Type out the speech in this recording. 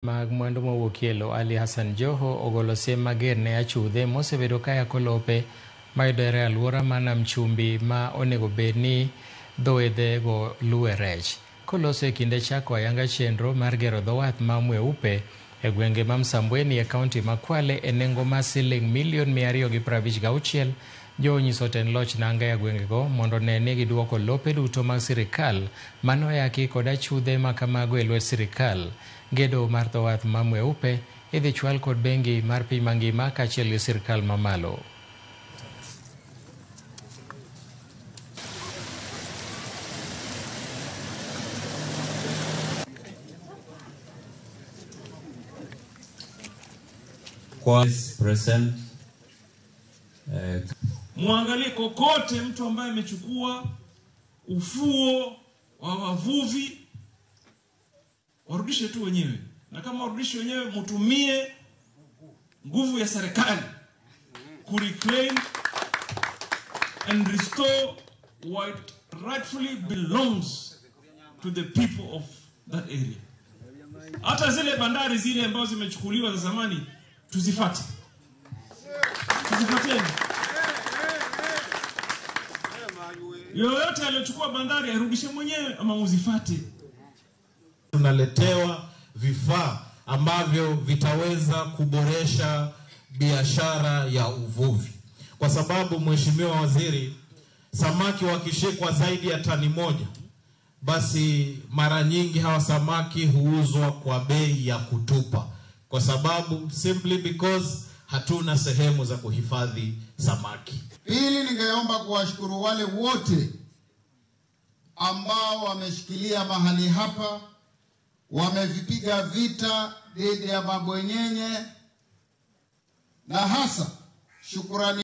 Mag mwandu mowuok Ali Hassan Joho ogolo siem mager ne achudhe mosebedo kayako lope mayudore e aluora mar nam chumbi ma onego bed ni dho wedhe go luwe rech. Koloso e kinde chako ayanga chenro mar gero dho wath ma Mweupe e gwenge ma Msambweni e kaunti ma Kwale e nengo mar siling milion 256, Joho onyiso tend loch nanga e gwengego mondo one ni giduoko lope duto mag sirikal manoyaki kod achudhe makamago e lwet sirikal. Gedo mar dho wath ma Mweupe idhi chwal kod bengi mar piny mangima kaachiel gi sirikal mamalo. Present. Muangalie kokote mtu ambaye amechukua ufuo wa wavuvi, warudishe tu wenyewe, na kama warudishe wenyewe mtumie nguvu ya serikali ku reclaim and restore what rightfully belongs to the people of that area. Hata zile bandari zile ambazo zimechukuliwa za zamani tuzifate. Tuzifateni. Yoyote aliyochukua bandari arudishe mwenyewe ama uzifate. Tunaletewa vifaa ambavyo vitaweza kuboresha biashara ya uvuvi. Kwa sababu Mheshimiwa Waziri, samaki wakishikwa zaidi ya tani 1, basi mara nyingi hawa samaki huuzwa kwa bei ya kutupa. Kwa sababu simply because hatuna sehemu za kuhifadhi samaki. Pili, ningeomba kuwashukuru wale wote ambao wameshikilia mahali hapa, wamevipiga vita dhidi ya mabwenyenye, na hasa shukrani